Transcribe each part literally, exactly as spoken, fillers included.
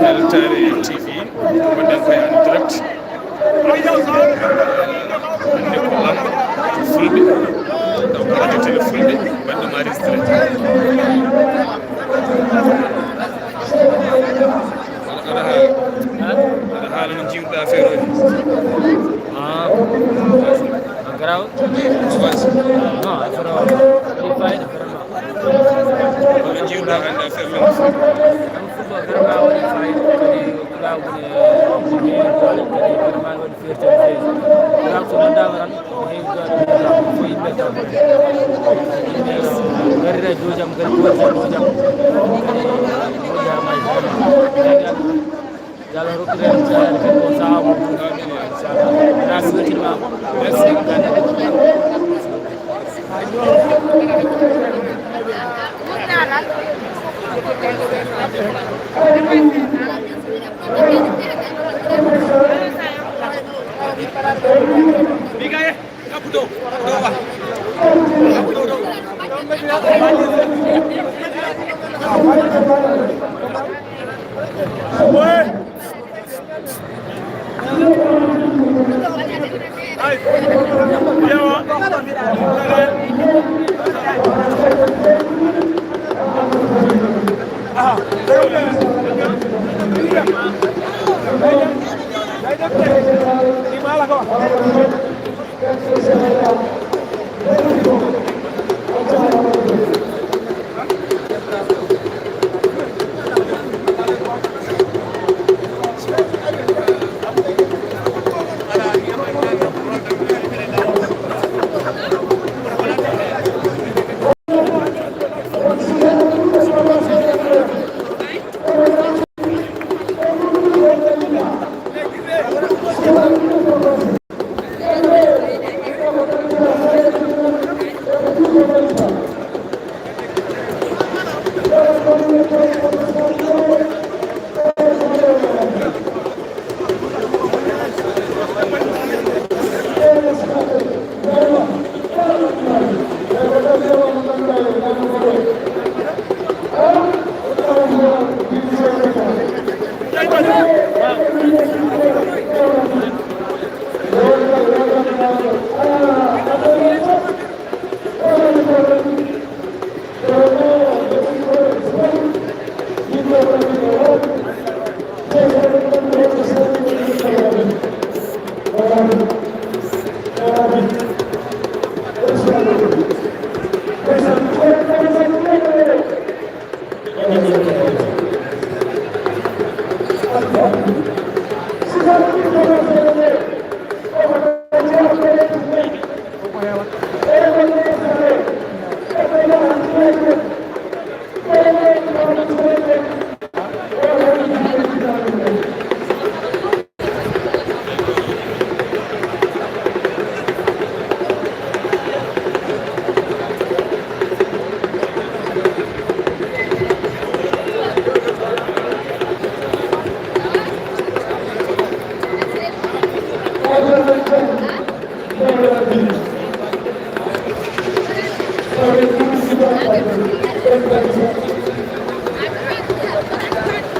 Eltere T V, wonɗen koye en direct. Hannde ko laaɓɗo fulɓe, taw ko radio télé fulɓe, mbaɗɗo enregistré. Aɗa, aɗa haala, aɗa haala no jiwɗa affaire o ni? Ah, ah, garaaw. Ko waɗi? Non, affaire o, waɗi fayida, vraiment. Hono jiwɗa hannde affaire men? Am, football, vraiment, waɗi fayida. Kadi, garaaw, woni, eh, woni doole, kadi, vraiment, waɗi fierté no feewi. Garaaw, so noddaama tan, ko heewi doole, ko yimɓe tan. Yimɓe, eh, garira e dow jam, kadi, ko waɗi dow jam. Kadi, moƴƴa, maayi, vraiment. Yo Allah rokku en caɗeele kadi ko sahaa mum. Inchallah. Merci. Merci.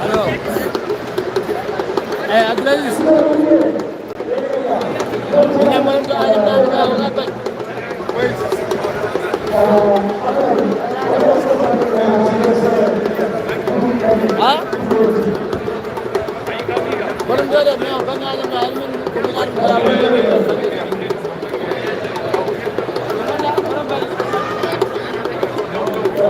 Allo. Eh, Abdoul Aziz. Ina mo ɗum ɗo Aly Mbaye Mbaye o Abba. Ha? Ko ɗum ɗo de, mais o bannge Aly Mbaye, min ko min Aly Mbaye.